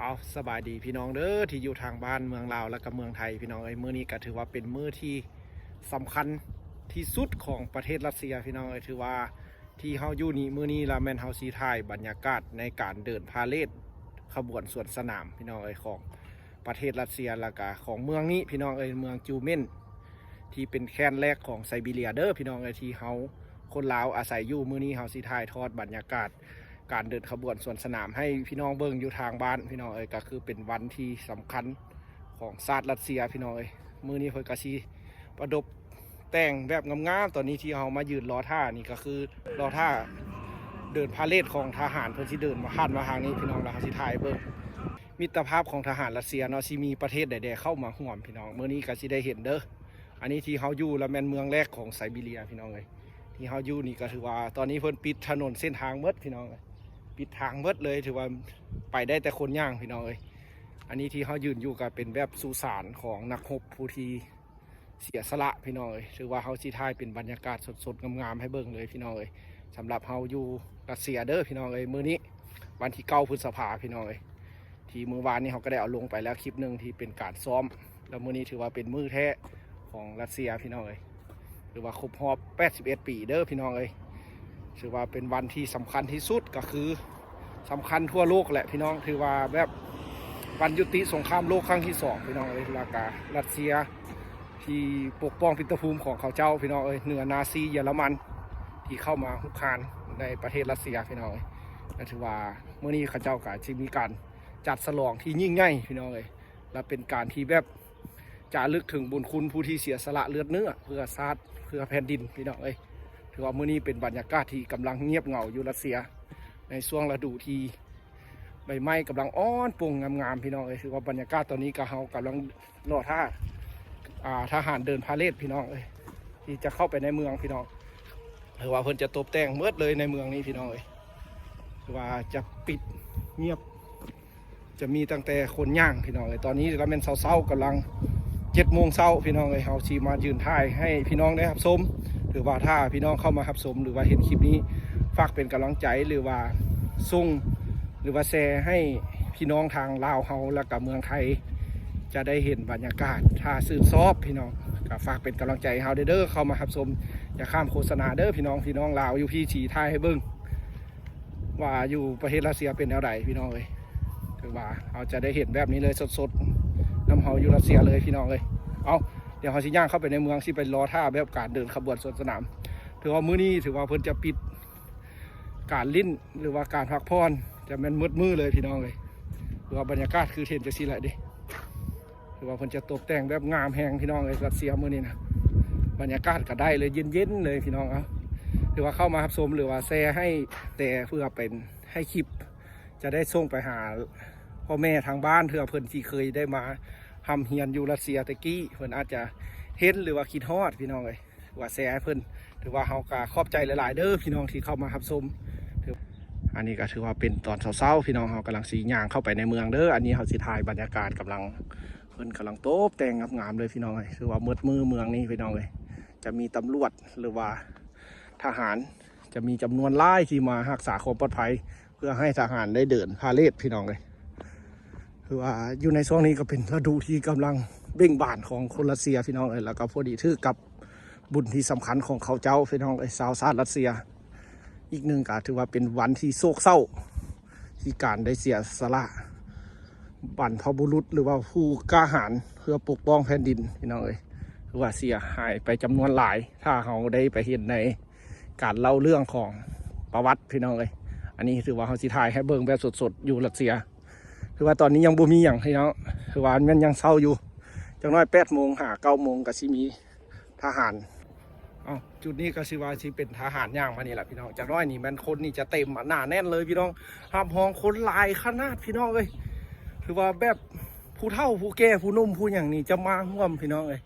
ເອົາ ສະບາຍດີພີ່ນ້ອງເດີ ທີ່ຢູ່ທາງບ້ານເມືອງລາວ ແລະກະເມືອງໄທ ພີ່ນ້ອງເອີຍ. ມື້ນີ້ກະຖືວ່າເປັນມື້ທີ່ສຳຄັນທີ່ສຸດຂອງປະເທດຣັດເຊຍ ພີ່ນ້ອງເອີຍ. ຖືວ່າທີ່ເຮົາຢູ່ນີ້ມື້ນີ້ລະແມ່ນເຮົາຊິຖ່າຍບັນຍາກາດໃນການເດີນພາເຣດຂະບວນສວນສະໜາມ ພີ່ນ້ອງເອີຍ ຂອງປະເທດຣັດເຊຍ ແລະກະຂອງເມືອງນີ້ ພີ່ນ້ອງເອີຍ ເມືອງຈູເມນ ທີ່ເປັນແຄວ້ນແລກຂອງໄຊບີເຣຍເດີ ພີ່ນ້ອງເອີຍ ທີ່ເຮົາຄົນລາວອາໄສຢູ່. ມື້ນີ້ເຮົາຊິຖ່າຍທອດບັນຍາກາດ ການເດີນຂະບວນສວນສະໜາມໃຫ້ພີ່ນ້ອງເບິ່ງຢູ່ທາງບ້ານ ພີ່ນ້ອງເອີຍ. ກະຄືເປັນວັນທີ່ສຳຄັນຂອງຊາດຣັດເຊຍ ພີ່ນ້ອງເອີຍ. ມື້ນີ້ເພິ່ນກະຊິປະດົບແຕ່ງແບບງາມໆ. ຕອນນີ້ທີ່ເຮົາມາຢືນລໍຖ້ານີ້ກະຄືລໍຖ້າເດີນພາເຣດຂອງທະຫານ ເພິ່ນຊິເດີນມາ ຜ່ານມາທາງນີ້ ພີ່ນ້ອງ ແລ້ວເຮົາຊິຖ່າຍເບິ່ງມິດຕະພາບຂອງທະຫານຣັດເຊຍເນາະ ຊິມີປະເທດໃດແດ່ເຂົ້າມາຮ່ວມ ພີ່ນ້ອງ. ມື້ນີ້ກະຊິໄດ້ເຫັນເດີ. ອັນນີ້ທີ່ເຮົາຢູ່ລະແມ່ນເມືອງແລກຂອງໄຊບີເຣຍ ພີ່ນ້ອງເອີຍ. ທີ່ເຮົາຢູ່ນີ້ກະຖືວ່າຕອນນີ້ເພິ່ນປິດຖະໜົນເສັ້ນທາງໝົດ ພີ່ນ້ອງເອີຍ ປິດທາງໝົດເລີຍ. ຖືວ່າໄປໄດ້ແຕ່ຄົນຍ່າງ ພີ່ນ້ອງເອີຍ. ອັນນີ້ທີ່ເຮົາຢືນຢູ່ກະເປັນແບບສຸສານຂອງນັກຮົບຜູ້ທີ່ເສຍສະຫຼະ ພີ່ນ້ອງເອີຍ. ຖືວ່າເຮົາຊິຖ່າຍເປັນບັນຍາກາດສົດໆງາມໆໃຫ້ເບິ່ງເລີຍ ພີ່ນ້ອງເອີຍ. ສຳລັບເຮົາຢູ່ຣັດເຊຍເດີ ພີ່ນ້ອງເອີຍ. ມື້ນີ້ວັນທີເກົ້າ ພຶດສະພາ ພີ່ນ້ອງເອີຍ. ທີ່ມື້ວານນີ້ເຮົາກະໄດ້ເອົາລົງໄປແລ້ວຄລິບໜຶ່ງທີ່ເປັນການຊ້ອມ ແລ້ວມື້ນີ້ຖືວ່າເປັນມື້ແທ້ຂອງຣັດເຊຍ ພີ່ນ້ອງເອີຍ. ຖືວ່າຄົບຮອບແປດສິບເອັດປີເດີ ພີ່ນ້ອງເອີຍ. ຖືວ່າເປັນວັນທີ່ສຳຄັນທີ່ສຸດ ກະຄືສຳຄັນທົ່ວໂລກແຫຼະ ພີ່ນ້ອງ. ຖືວ່າແບບວັນຍຸຕິສົງຄາມໂລກຄັ້ງທີສອງ ພີ່ນ້ອງເອີຍ. ແລ້ວກະຣັດເຊຍທີ່ປົກປ້ອງປິດຕະພູມຂອງເຂົາເຈົ້າ ພີ່ນ້ອງເອີຍ ເໜືອນາຊີເຢຍລະມັນທີ່ເຂົ້າມາຮຸກຮານໃນປະເທດຣັດເຊຍ ພີ່ນ້ອງເອີຍ. ກະຖືວ່າມື້ນີ້ເຂົາເຈົ້າກະຊິມີການ ຈັດສະຫຼອງທີ່ຍິ່ງໃຫຍ່ ພີ່ນ້ອງເອີຍ ແລະເປັນການທີ່ແບບຈາລຶກເຖິງບຸນຄຸນຜູ້ທີ່ເສຍສະຫຼະເລືອດເນື້ອເພື່ອຊາດ ເພື່ອແຜ່ນດິນ ພີ່ນ້ອງເອີຍ. ຖືວ່າມື້ນີ້ເປັນບັນຍາກາດທີ່ກຳລັງງຽບເຫງົາຢູ່ຣັດເຊຍ ໃນຊ່ວງລະດູທີ່ໃບໄມ້ກຳລັງອ່ອນປົງງາມໆ ພີ່ນ້ອງເອີຍ. ຖືວ່າບັນຍາກາດຕອນນີ້ກະ ເຮົາກຳລັງລໍຖ້າ ອ່າ ທະຫານເດີນພາເຣດ ພີ່ນ້ອງເອີຍ ທີ່ຈະເຂົ້າໄປໃນເມືອງ ພີ່ນ້ອງ. ຖືວ່າເພິ່ນຈະຕົບແຕ່ງໝົດເລີຍໃນເມືອງນີ້ ພີ່ນ້ອງເອີຍ. ຖືວ່າຈະປິດງຽບ ຈະມີຕັ້ງແຕ່ຄົນຍ່າງ ພີ່ນ້ອງເອີຍ. ຕອນນີ້ລະແມ່ນເຊົ້າໆ ກຳລັງເຈັດໂມງເຊົ້າ ພີ່ນ້ອງເອີຍ. ເຮົາຊິມາຢືນຖ່າຍໃຫ້ພີ່ນ້ອງໄດ້ຮັບຊົມ ຫຼືວ່າຖ້າພີ່ນ້ອງເຂົ້າມາຮັບຊົມ ຫຼືວ່າເຫັນຄລິບນີ້ ຝາກເປັນກຳລັງໃຈ ຫຼືວ່າສົ່ງ ຫຼືວ່າແຊໃຫ້ພີ່ນ້ອງທາງລາວເຮົາ ແລະກະເມືອງໄທ ຈະໄດ້ເຫັນບັນຍາກາດ. ຖ້າຊື່ນຊອບ ພີ່ນ້ອງກະຝາກເປັນກຳລັງໃຈໃຫ້ເຮົາເດີ ເຂົ້າມາຮັບຊົມ. ຢ່າຂ້າມໂຄສະນາເດີ ພີ່ນ້ອງ ພີ່ນ້ອງລາວຢູ່ພີ້ ຊິຖ່າຍໃຫ້ເບິ່ງ ວ່າຢູ່ປະເທດຣັດເຊຍເປັນແນວໃດ ພີ່ນ້ອງເອີຍ. ຖືວ່າເຮົາຈະໄດ້ເຫັນແບບນີ້ເລີຍ ສົດໆນຳເຮົາຢູ່ຣັດເຊຍເລີຍ ພີ່ນ້ອງເອີຍ. ເອົາ ດຽວເຮົາຊິຍ່າງເຂົ້າໄປໃນເມືອງ ຊິໄປລໍຖ້າແບບການເດີນຂະບວນສວນສະໜາມ. ຖືວ່າມື້ນີ້ຖືວ່າເພິ່ນຈະປິດການຫຼິ້ນ ຫຼືວ່າການພັກຜ່ອນ ຈະແມ່ນໝົດມື້ເລີຍ ພີ່ນ້ອງເອີຍ. ຖືວ່າບັນຍາກາດຄືເຫັນຈັ່ງຊີ້ແຫຼະເດ. ຖືວ່າເພິ່ນຈະຕົບແຕ່ງແບບງາມແຮງ ພີ່ນ້ອງເອີຍ. ຣັດເຊຍມື້ນີ້ນະ ບັນຍາກາດກະໄດ້ເລີຍ ເຢັນໆເລີຍ ພີ່ນ້ອງ. ເອົາ ຖືວ່າເຂົ້າມາຮັບຊົມ ຫຼືວ່າແຊໃຫ້ແຕ່ເພື່ອເປັນ ໃຫ້ຄລິບຈະໄດ້ສົ່ງໄປຫາພໍ່ແມ່ທາງບ້ານ ເທື່ອເພິ່ນທີ່ເຄີຍໄດ້ມາຮ່ຳຮຽນຢູ່ຣັດເຊຍແຕ່ກີ້ ເພິ່ນອາດຈະເຫັນ ຫຼືວ່າຄິດຮອດ ພີ່ນ້ອງເອີຍ. ວ່າແຊໃຫ້ເພິ່ນ. ຖືວ່າເຮົາກະຂອບໃຈຫຼາຍໆເດີ ພີ່ນ້ອງທີ່ເຂົ້າມາຮັບຊົມ. ອັນນີ້ກະຖືວ່າເປັນຕອນເຊົ້າໆ ພີ່ນ້ອງ ເຮົາກຳລັງຊິຍ່າງເຂົ້າໄປໃນເມືອງເດີ. ອັນນີ້ເຮົາຊິຖ່າຍບັນຍາກາດກຳລັງ ເພິ່ນກຳລັງຕົບແຕ່ງງາມໆເລີຍ ພີ່ນ້ອງເອີຍ. ຖືວ່າໝົດມື້ເມືອງນີ້ ພີ່ນ້ອງເອີຍ. ຈະມີຕຳຫຼວດ ຫຼືວ່າທະຫານ ຈະມີຈຳນວນຫຼາຍທີ່ມາຮັກສາຄວາມປອດໄພ ເພື່ອໃຫ້ທະຫານໄດ້ເດີນພາເຣດ ພີ່ນ້ອງເອີຍ. ຄືວ່າຢູ່ໃນຊ່ວງນີ້ກະເປັນລະດູທີ່ກຳລັງເບັ່ງບານຂອງຄົນຣັດເຊຍ ພີ່ນ້ອງເອີຍ. ແລ້ວກະພໍດີຖືກກັບບຸນທີ່ສຳຄັນຂອງເຂົາເຈົ້າ ພີ່ນ້ອງເອີຍ ຊາວຊາດຣັດເຊຍ. ອີກໜຶ່ງກະຖືວ່າເປັນວັນທີ່ໂສກເສົ້າ ທີ່ການໄດ້ເສຍສະຫຼະບັນພະບຸລຸດ ຫຼືວ່າຜູ້ກ້າຫານເພື່ອປົກປ້ອງແຜ່ນດິນ ພີ່ນ້ອງເອີຍ. ຄືວ່າເສຍຫາຍໄປຈຳນວນຫຼາຍ ຖ້າເຮົາໄດ້ໄປເຫັນໃນ ການເລົ່າເລື່ອງຂອງປະຫວັດ ພີ່ນ້ອງເອີຍ. ອັນນີ້ຖືວ່າເຮົາຊິຖ່າຍໃຫ້ເບິ່ງແບບສົດໆຢູ່ຣັດເຊຍ. ຄືວ່າຕອນນີ້ຍັງບໍ່ມີຫຍັງ ພີ່ນ້ອງ ຄືວ່າແມ່ນຍັງເຊົ້າຢູ່. ຈັກໜ້ອຍແປດໂມງຫາເກົ້າໂມງກະຊິມີທະຫານ. ເອົ້າ ຈຸດນີ້ກະຊິວ່າຊິເປັນທະຫານຍ່າງມານີ້ລະ ພີ່ນ້ອງ. ຈັກໜ້ອຍນີ້ແມ່ນຄົນນີ້ຈະເຕັມໜາແໜ້ນເລີຍ ພີ່ນ້ອງ. ຮັບຮອງຄົນຫຼາຍຂະໜາດ ພີ່ນ້ອງເອີຍ. ຖືວ່າແບບຜູ້ເຖົ້າຜູ້ແກ່ຜູ້ໜຸ່ມຜູ້ຫຍັງນີ້ຈະມາຮ່ວມ ພີ່ນ້ອງເອີຍ.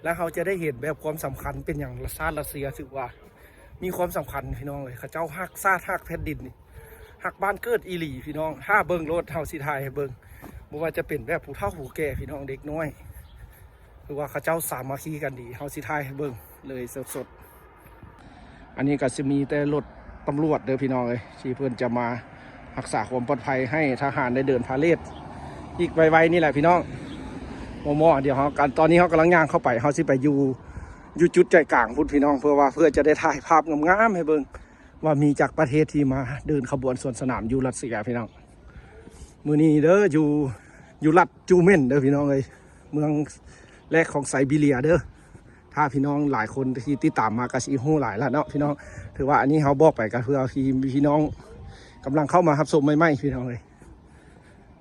ແລ້ວເຮົາຈະໄດ້ເຫັນແບບຄວາມສຳຄັນເປັນຫຍັງຊາດຣັດເຊຍຖືວ່າ ມີຄວາມສຳຄັນ ພີ່ນ້ອງເອີຍ. ເຂົາເຈົ້າຮັກຊາດຮັກແຜ່ນດິນນີ້ ຮັກບ້ານເກີດອີ່ຫຼີ ພີ່ນ້ອງ. ຖ້າເບິ່ງໂລດ ເຮົາຊິຖ່າຍໃຫ້ເບິ່ງ ບໍ່ວ່າຈະເປັນແບບຜູ້ເຖົ້າຜູ້ແກ່ ພີ່ນ້ອງ ເດັກນ້ອຍ ຄືວ່າເຂົາເຈົ້າສາມັກຄີກັນດີ. ເຮົາຊິຖ່າຍໃຫ້ເບິ່ງເລີຍສົດໆ. ອັນນີ້ກະຊິມີແຕ່ລົດຕຳຫຼວດເດີ ພີ່ນ້ອງເອີຍ ທີ່ເພິ່ນຈະມາຮັກສາຄວາມປອດໄພໃຫ້ທະຫານໄດ້ເດີນພາເຣດ ອີກໄວໆນີ້ແຫຼະພີ່ນ້ອງ ມໍ່ໆ ດຽວເຮົາກັນ ຕອນນີ້ເຮົາກຳລັງຍ່າງເຂົ້າໄປ ເຮົາຊິໄປຢູ່ ຢູ່ຈຸດໃຈກາງພຸ້ນພີ່ນ້ອງ ເພື່ອວ່າ ເພື່ອຈະໄດ້ຖ່າຍພາບງາມໆໃຫ້ເບິ່ງ ວ່າມີຈັກປະເທດທີ່ມາເດີນຂະບວນສວນສະໜາມຢູ່ຣັດເຊຍພີ່ນ້ອງ. ມື້ນີ້ເດີ ຢູ່ ຢູ່ລັດຈູເມັນເດີພີ່ນ້ອງເອີຍ ເມືອງແລກຂອງໄຊບີເຣຍເດີ. ຖ້າພີ່ນ້ອງຫຼາຍຄົນທີ່ຕິດຕາມມາກໍຊິຮູ້ຫຼາຍແລ້ວເນາະພີ່ນ້ອງ. ຖືວ່າອັນນີ້ເຮົາບອກໄປກໍເພື່ອພີ່ ພີ່ນ້ອງກຳລັງເຂົ້າມາຮັບຊົມໃໝ່ໆ ພີ່ນ້ອງເອີຍ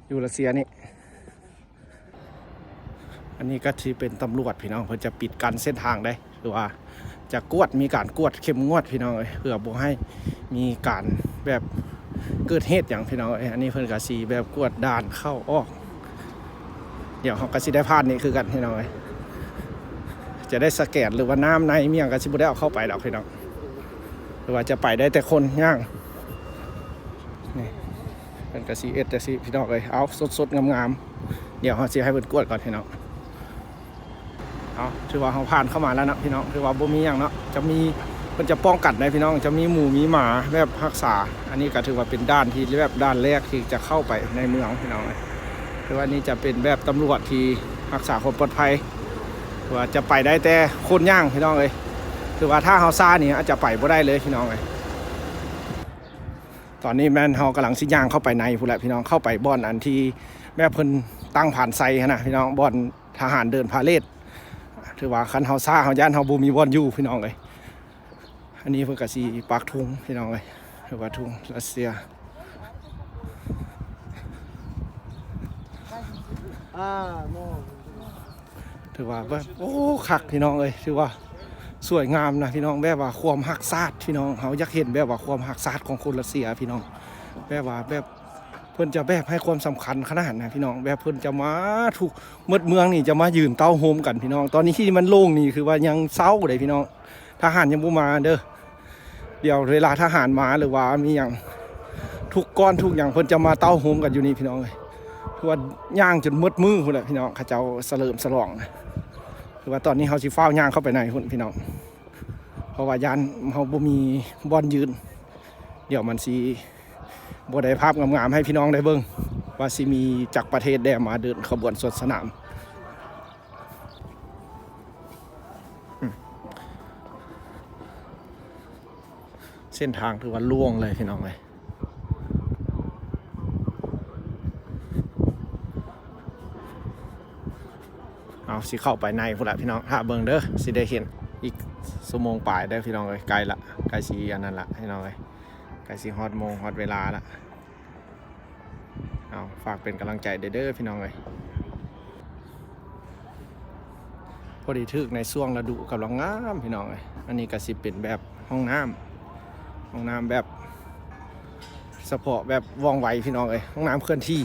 ຢູ່ຣັດເຊຍນີ້. ອັນນີ້ກໍຊິເປັນຕຳຫຼວດພີ່ນ້ອງ ເພິ່ນຈະປິດກັ້ນເສັ້ນທາງເດ້ ຫຼືວ່າຈະກວດ ມີການກວດເຂັ້ມງວດພີ່ນ້ອງເອີຍ ເພື່ອບໍ່ໃຫ້ມີການແບບເກີດເຫດຫຍັງພີ່ນ້ອງເອີຍ. ອັນນີ້ເພິ່ນກໍຊິແບບກວດດ່ານເຂົ້າອອກ ດຽວເຮົາກໍຊິໄດ້ຜ່ານນີ້ຄືກັນພີ່ນ້ອງເອີຍ ຈະໄດ້ສະແກນ ຫຼືວ່ານ້ຳໃນມີຫຍັງກໍຊິບໍ່ໄດ້ເອົາເຂົ້າໄປດອກພີ່ນ້ອງ ຫຼືວ່າຈະໄປໄດ້ແຕ່ຄົນຍ່າງ. ນີ້ເພິ່ນກໍຊິເຮັດຈັ່ງຊີ້ພີ່ນ້ອງເອີຍ ເອົາສົດໆງາມໆ ດຽວເຮົາຊິໃຫ້ເພິ່ນກວດກ່ອນພີ່ນ້ອງ. ເອົາ ຖືວ່າເຮົາຜ່ານເຂົ້າມາແລ້ວເນາະພີ່ນ້ອງ ຖືວ່າບໍ່ມີຫຍັງເນາະ ຈະມີ ເພິ່ນຈະປ້ອງກັນໄດ້ພີ່ນ້ອງ ຈະມີໝູມີໝາແບບຮັກສາ. ອັນນີ້ກໍຖືວ່າເປັນດ່ານທີ່ແບບດ່ານແລກທີ່ຈະເຂົ້າໄປໃນເມືອງພີ່ນ້ອງເອີຍ ຖືວ່ານີ້ຈະເປັນແບບຕຳຫຼວດທີ່ຮັກສາຄວາມປອດໄພ ຖືວ່າຈະໄປໄດ້ແຕ່ຄົນຍ່າງພີ່ນ້ອງເອີຍ ຖືວ່າຖ້າເຮົາຊ້ານີ້ອາດຈະໄປບໍ່ໄດ້ເລີຍພີ່ນ້ອງເອີຍ. ຕອນນີ້ແມ່ນເຮົາກຳລັງຊິຍ່າງເຂົ້າໄປໃນພຸ້ນແຫຼະພີ່ນ້ອງ ເຂົ້າໄປບ່ອນອັນທີ່ແບບເພິ່ນຕັ້ງພານໄຊຫັ້ນນະພີ່ນ້ອງ ບ່ອນທະຫານເດີນພາເຣດ. ຖືວ່າຄັນເຮົາຊ້າ ເຮົາຢ້ານເຮົາບໍ່ມີບ່ອນຢູ່ພີ່ນ້ອງເອີຍ. ອັນນີ້ເພິ່ນກໍຊິປັກທຸງພີ່ນ້ອງເອີຍ ຫຼືວ່າທຸງຣັດເຊຍ. ຖືວ່າແບບ ໂອ້ ຄັກພີ່ນ້ອງເອີຍ ຖືວ່າສວຍງາມນະພີ່ນ້ອງ ແບບວ່າຄວາມຮັກຊາດພີ່ນ້ອງ ເຮົາຢາກເຫັນແບບວ່າຄວາມຮັກຊາດຂອງຄົນຣັດເຊຍພີ່ນ້ອງ ແບບວ່າແບບເພິ່ນຈະແບບໃຫ້ຄວາມສຳຄັນຂະໜາດນະພີ່ນ້ອງ ແບບເພິ່ນຈະມາທຸກ ໝົດເມືອງນີ້ຈະມາຢືນເຕົ້າໂຮມກັນພີ່ນ້ອງ. ຕອນນີ້ທີ່ມັນໂລ່ງນີ້ຄືວ່າຍັງເຊົາເດ້ພີ່ນ້ອງ ທະຫານຍັງບໍ່ມາເດີ. ດຽວເວລາທະຫານມາ ຫຼືວ່າມີຫຍັງ ທຸກກ້ອນທຸກຫຍັງ ເພິ່ນຈະມາເຕົ້າໂຮມກັນຢູ່ນີ້ພີ່ນ້ອງເອີຍ. ຄືວ່າຍ່າງຈົນໝົດມື້ພຸ້ນແຫຼະພີ່ນ້ອງ ເຂົາເຈົ້າສະເຫຼີມສະຫຼອງ. ຄືວ່າຕອນນີ້ເຮົາຊິຟ້າວຍ່າງເຂົ້າໄປໃນພຸ້ນພີ່ນ້ອງ ເພາະວ່າຢ້ານເຮົາບໍ່ມີບ່ອນຢືນ ດຽວມັນຊິບໍ່ໄດ້ພາບງາມໆໃຫ້ພີ່ນ້ອງໄດ້ເບິ່ງ ວ່າຊິມີຈັກປະເທດແດ່ມາເດີນຂະບວນສວນສະໜາມ. ເສັ້ນທາງຖືວ່າໂລ່ງເລີຍພີ່ນ້ອງເອີຍ. ເອົາ ຊິເຂົ້າໄປໃນພຸ້ນລະພີ່ນ້ອງ ຖ້າເບິ່ງເດີ ຊິໄດ້ເຫັນອີກຊົ່ວໂມງປາຍເດີພີ່ນ້ອງເອີຍ. ໃກ້ລະ ໃກ້ຊິອັນນັ້ນລະພີ່ນ້ອງເອີຍ ໃກ້ຊິຮອດໂມງຮອດເວລາລະ. ເອົາ ຝາກເປັນກຳລັງໃຈເດີ ເດີພີ່ນ້ອງເອີຍ. ພໍດີຖືກໃນຊ່ວງລະດູກຳລັງງາມພີ່ນ້ອງເອີຍ. ອັນນີ້ກໍຊິເປັນແບບຫ້ອງນ້ຳ ຫ້ອງນ້ຳແບບສະເພາະແບບວ່ອງໄວພີ່ນ້ອງເອີຍ ຫ້ອງນ້ຳເຄື່ອນທີ່.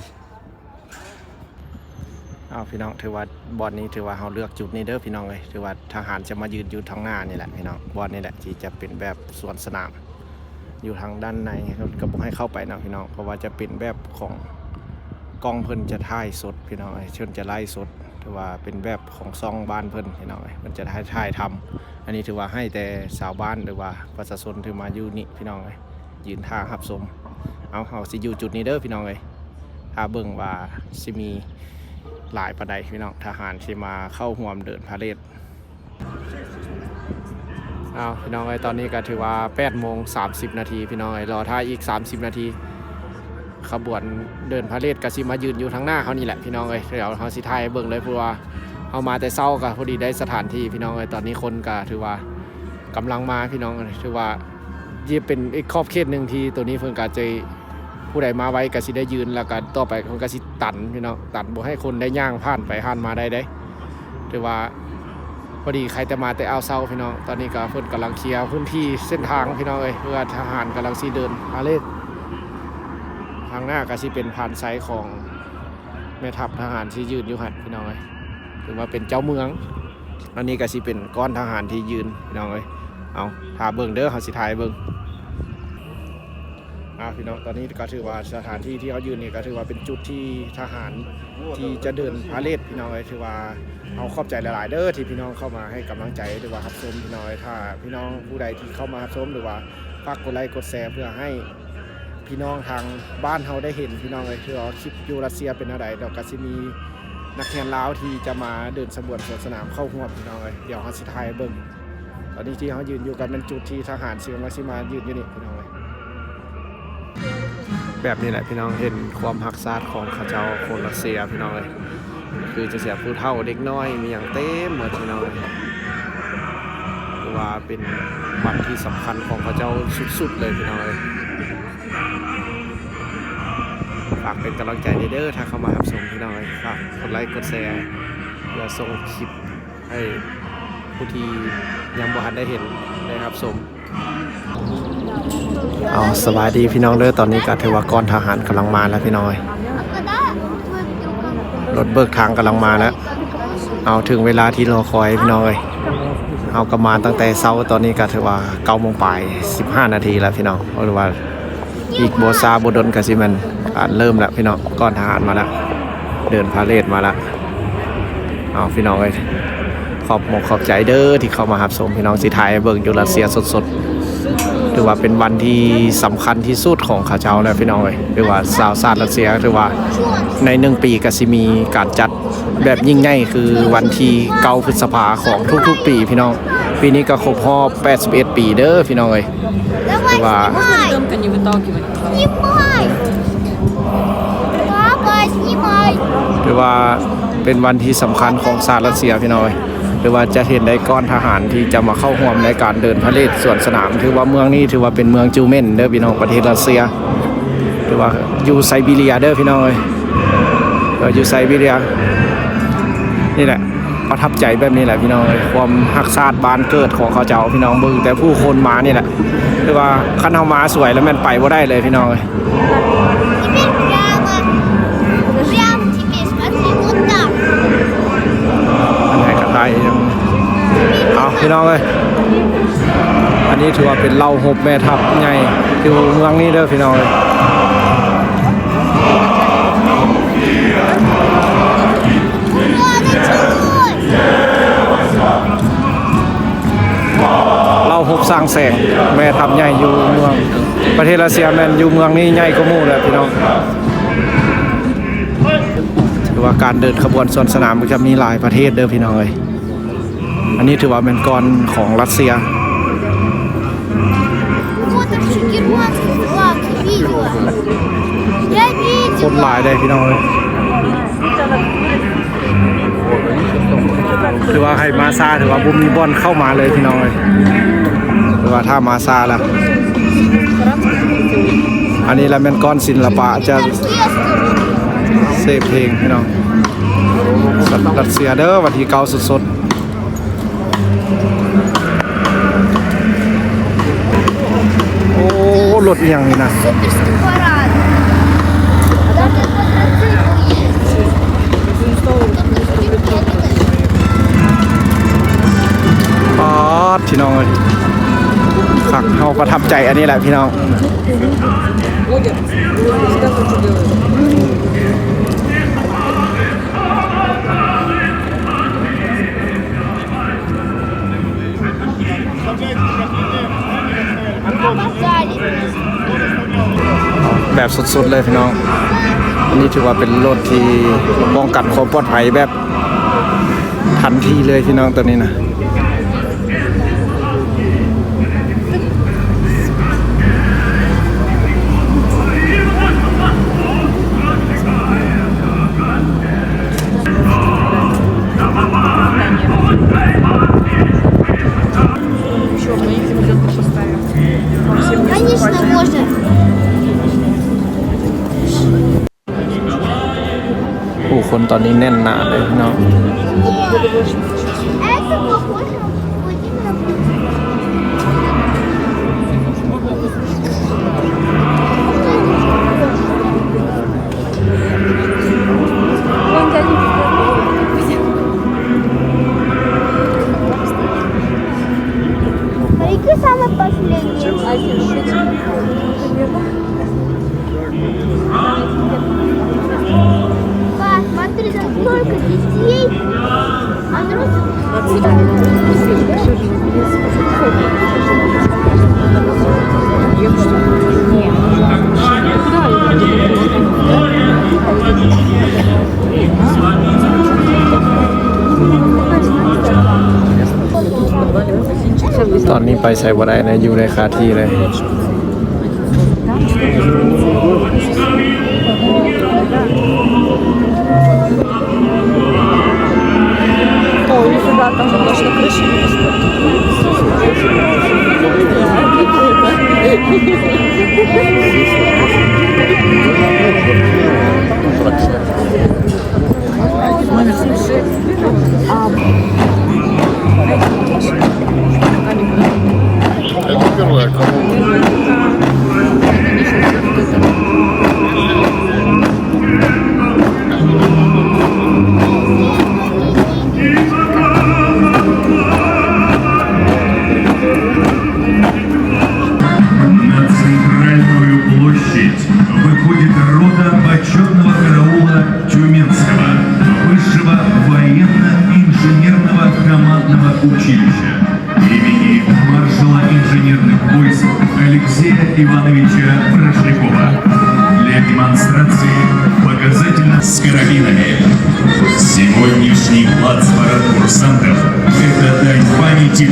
ເອົາ ພີ່ນ້ອງ ຖືວ່າບ່ອນນີ້ ຖືວ່າເຮົາເລືອກຈຸດນີ້ເດີພີ່ນ້ອງເອີຍ ຖືວ່າທະຫານຈະມາຢືນຢູ່ທາງໜ້ານີ້ແຫຼະພີ່ນ້ອງ. ບ່ອນນີ້ແຫຼະທີ່ຈະເປັນແບບສວນສະໜາມ ຢູ່ທາງດ້ານໃນເພິ່ນກໍບໍ່ໃຫ້ເຂົ້າໄປເນາະພີ່ນ້ອງ ເພາະວ່າຈະເປັນແບບຂອງ ກ້ອງເພິ່ນຈະຖ່າຍສົດພີ່ນ້ອງເອີຍ ເພິ່ນຈະໄລຟ໌ສົດ ຖືວ່າເປັນແບບຂອງຊ່ອງບ້ານເພິ່ນພີ່ນ້ອງເອີຍ ເພິ່ນຈະຖ່າຍ ຖ່າຍທຳ. ອັນນີ້ຖືວ່າໃຫ້ແຕ່ຊາວບ້ານ ຫຼືວ່າປະຊາຊົນທີ່ມາຢູ່ນີ້ພີ່ນ້ອງເອີຍ ຢືນຖ້າຮັບຊົມ. ເອົາ ເຮົາຊິຢູ່ຈຸດນີ້ເດີພີ່ນ້ອງເອີຍ ຖ້າເບິ່ງວ່າຊິມີຫຼາຍປານໃດພີ່ນ້ອງ ທະຫານທີ່ມາເຂົ້າຮ່ວມເດີນພາເຣດ. ເອົາ ພີ່ນ້ອງເອີຍ ຕອນນີ້ກໍຖືວ່າແປດໂມງສາມສິບນາທີພີ່ນ້ອງເອີຍ ລໍຖ້າອີກສາມສິບນາທີ ຂະບວນເດີນພາເຣດກໍຊິມາຢືນຢູ່ທາງໜ້າເຮົານີ້ແຫຼະພີ່ນ້ອງເອີຍ. ດຽວເຮົາຊິຖ່າຍໃຫ້ເບິ່ງເລີຍ ເພາະວ່າເຮົາມາແຕ່ເຊົ້າກໍພໍດີໄດ້ສະຖານທີ່ພີ່ນ້ອງເອີຍ. ຕອນນີ້ຄົນກໍຖືວ່າກຳລັງມາພີ່ນ້ອງເອີຍ ຖືວ່າ ເປັນອີກຂອບເຂດໜຶ່ງທີ່ໂຕນີ້ເພິ່ນກໍຈະ ຜູ້ໃດມາໄວກໍຊິໄດ້ຢືນ ແລ້ວກໍຕໍ່ໄປເພິ່ນກໍຊິຕັນພີ່ນ້ອງ ຕັນບໍ່ໃຫ້ຄົນໄດ້ຍ່າງຜ່ານໄປຜ່ານມາໄດ້ເດ້. ຖືວ່າພໍດີໃຄແຕ່ມາແຕ່ອາວເຊົ້າພີ່ນ້ອງ. ຕອນນີ້ກໍເພິ່ນກຳລັງເຄຍພື້ນທີ່ເສັ້ນທາງພີ່ນ້ອງເອີຍ ເພື່ອທະຫານກຳລັງຊິເດີນພາເຣດ. ທາງໜ້າກໍຊິເປັນພານໄຊຂອງແມ່ທັບທະຫານຊິຢືນຢູ່ຫັ້ນພີ່ນ້ອງເອີຍ ຖືວ່າເປັນເຈົ້າເມືອງ. ອັນນີ້ກໍຊິເປັນກ້ອນທະຫານທີ່ຢືນພີ່ນ້ອງເອີຍ. ເອົາ ຖ້າເບິ່ງເດີ ເຮົາຊິຖ່າຍໃຫ້ເບິ່ງ. ເອົາ ພີ່ນ້ອງ ຕອນນີ້ກໍຖືວ່າສະຖານທີ່ທີ່ເຮົາຢືນນີ້ກໍຖືວ່າເປັນຈຸດທີ່ທະຫານທີ່ຈະເດີນພາເຣດພີ່ນ້ອງເອີຍ. ຖືວ່າເຮົາຂອບໃຈຫຼາຍໆເດີ ທີ່ພີ່ນ້ອງເຂົ້າມາໃຫ້ກຳລັງໃຈ ຫຼືວ່າຮັບຊົມພີ່ນ້ອງເອີຍ. ຖ້າພີ່ນ້ອງຜູ້ໃດທີ່ເຂົ້າມາຮັບຊົມ ຫຼືວ່າຝາກກົດໄລກົດແຊ ເພື່ອໃຫ້ ເພ ພີ່ນ້ອງທາງບ້ານເຮົາໄດ້ເຫັນ ພີ່ນ້ອງເອີຍ ຄືວ່າຄລິບຢູ່ຣັດເຊຍເປັນແນວໃດ ດຽວກໍຊິມີນັກຮຽນລາວທີ່ຈະມາເດີນສຳຫຼວດສວນສະໜາມເຂົ້າຮ່ວມ ພີ່ນ້ອງເອີຍ. ດຽວເຮົາຊິຖ່າຍໃຫ້ເບິ່ງ ຕອນນີ້ທີ່ເຮົາຢືນຢູ່ກໍແມ່ນຈຸດທີ່ທະຫານຊິກຳລັງຊິມາຢືນຢູ່ນີ້ ພີ່ນ້ອງເອີຍ. ແບບນີ້ແຫຼະ ພີ່ນ້ອງ ເຫັນຄວາມຮັກຊາດຂອງເຂົາເຈົ້າຄົນຣັດເຊຍ ພີ່ນ້ອງເອີຍ. ຄືຈະເສຍຜູ້ເຖົ້າເດັກນ້ອຍມີຫຍັງເຕັມໝົດ ພີ່ນ້ອງເອີຍ. ຖືວ່າເປັນວັນທີ່ສຳຄັນຂອງເຂົາເຈົ້າສຸດໆເລີຍ ພີ່ນ້ອງເອີຍ. ຝາກເປັນກຳລັງໃຈແດ່ເດີ ຖ້າເຂົ້າມາຮັບຊົມ ພີ່ນ້ອງເອີຍ. ຝາກກົດໄລກົດແຊ ເພື່ອສົ່ງຄລິບໃຫ້ຜູ້ທີ່ຍັງບໍ່ທັນໄດ້ເຫັນໄດ້ຮັບຊົມ. ເອົາ ສະບາຍດີພີ່ນ້ອງເດີ ຕອນນີ້ກໍຖືວ່າກ້ອນທະຫານກຳລັງມາແລ້ວ ພີ່ນ້ອງເອີຍ. ລົດເບີກທາງກຳລັງມາແລ້ວ. ເອົາ ເຖິງເວລາທີ່ລໍຄອຍ ພີ່ນ້ອງເອີຍ. ເຮົາກໍມາຕັ້ງແຕ່ເຊົ້າ ຕອນນີ້ກໍຖືວ່າເກົ້າໂມງປາຍ ສິບຫ້ານາທີແລ້ວ ພີ່ນ້ອງ. ເພາະວ່າອີກບໍ່ຊ້າບໍ່ດົນກໍຊິແມ່ນການເລີ່ມແລ້ວ ພີ່ນ້ອງ. ກ້ອນທະຫານມາແລ້ວ ເດີນພາເຣດມາແລ້ວ. ເອົາ ພີ່ນ້ອງເອີຍ ຂອບອົກຂອບໃຈເດີທີ່ເຂົ້າມາຮັບຊົມ ພີ່ນ້ອງ. ຊິຖ່າຍໃຫ້ເບິ່ງຢູ່ຣັດເຊຍສົດໆ ຖືວ່າເປັນວັນທີ່ສຳຄັນທີ່ສຸດຂອງເຂົາເຈົ້າແລ້ວ ພີ່ນ້ອງເອີຍ. ຖືວ່າຊາວຊາດຣັດເຊຍ ຖືວ່າໃນໜຶ່ງປີກໍຊິມີການຈັດແບບຍິ່ງໃຫຍ່ ຄືວັນທີເກົ້າ ພຶດສະພາຂອງທຸກໆປີ ພີ່ນ້ອງ. ປີນີ້ກໍຄົບຮອບແປດສິບເອັດປີເດີ ພີ່ນ້ອງເອີຍ. ຖືວ່າ Снимай! Папа, снимай! ຖືວ່າເປັນວັນທີ່ສຳຄັນຂອງຊາດຣັດເຊຍ ພີ່ນ້ອງເອີຍ. ຖືວ່າຈະເຫັນໄດ້ກ້ອນທະຫານທີ່ຈະມາເຂົ້າຮ່ວມໃນການເດີນພາເຣດສວນສະໜາມ. ຖືວ່າເມືອງນີ້ຖືວ່າເປັນເມືອງຈູເມັນເດີ ພີ່ນ້ອງ ປະເທດຣັດເຊຍ. ຖືວ່າຢູ່ໄຊບີເຣຍເດີ ພີ່ນ້ອງເອີຍ. ເອີ ຢູ່ໄຊບີເຣຍນີ້ແຫຼະ ປະທັບໃຈແບບນີ້ແຫຼະ ພີ່ນ້ອງເອີຍ. ຄວາມຮັກຊາດບ້ານເກີດຂອງເຂົາເຈົ້າ ພີ່ນ້ອງ ເບິ່ງແຕ່ຜູ້ຄົນມານີ້ແຫຼະ. ຄືວ່າຄັນເຮົາມາສວຍແລ້ວແມ່ນໄປບໍ່ໄດ້ເລີຍ ພີ່ນ້ອງເອີຍ. Теперь прямо. Прямо теперь, смотри, вот так. ອັນໃຫ້ກະໄທ ເອົາ ພີ່ນ້ອງເອີຍ. ອັນນີ້ຖືວ່າເປັນເຫຼົ່າຮົບແມ່ທັບໃຫຍ່ຢູ່ເມືອງນີ້ເດີ ພີ່ນ້ອງເອີຍ. ເຫຼົ່າຮົບສ້າງແສງແມ່ທັບໃຫຍ່ຢູ່ເມືອງ ປະເທດຣັດເຊຍແມ່ນຢູ່ເມືອງນີ້ໃຫຍ່ກວ່າໝູ່ແຫຼະ ພີ່ນ້ອງ. ຖືວ່າການເດີນຂະບວນສວນສະໜາມມັນຈະມີຫຼາຍປະເທດເດີ ພີ່ນ້ອງເອີຍ. ອັນນີ້ຖືວ່າແມ່ນກ້ອນຂອງຣັດເຊຍ. Вот ещё германский флаг, видела. Я видела. ຄົນຫຼາຍເດ້ ພີ່ນ້ອງເອີຍ. ຖືວ່າໃຫ້ມາຊ້າ ຖືວ່າບໍ່ມີບ່ອນເຂົ້າມາເລີຍ ພີ່ນ້ອງເອີຍ. ຖືວ່າຖ້າມາຊ້າລະ ອັນນີ້ລະແມ່ນກ້ອນສິນລະປະ ຈະເສບເພງ ພີ່ນ້ອງ. ຣັດເຊຍເດີ ວັນທີເກົ້າສົດໆ. ໂອ້ ລົດອີ່ຫຍັງນີ້ນະ? Суперский парад. Даже квадроциклы есть. ປາດ ພີ່ນ້ອງເອີຍ ຄັກ ເຮົາປະທັບໃຈອັນນີ້ແຫຼະ ພີ່ນ້ອງ. ແບບສົດໆເລີຍພີ່ນ້ອງ. ອັນນີ້ຖືວ່າເປັນລົດທີ່ປ້ອງກັນຄວາມປອດໄພແບບທັນທີເລີຍພີ່ນ້ອງ ໂຕນີ້ນະ. Конечно, можно. ຜູ້ຄົນຕອນນີ້ແໜ້ນໜາເລີຍເນາະ. Па, смотри, там столько детей, а взрослых. ໄປໃສບໍ່ໄດ້ເລີຍ ຢູ່ໃນຄາທີ່ເລີຍ. О, нифига, там же точно крыши есть. Это первая колонна. На центральную площадь выходит рота почётного караула Тюменского высшего военно-инженерного командного училища имени маршала инженерных войск Алексея Ивановича Брашлякова. Для демонстрации показательно с карабинами. Сегодняшний плацпарад курсантов — это дань памяти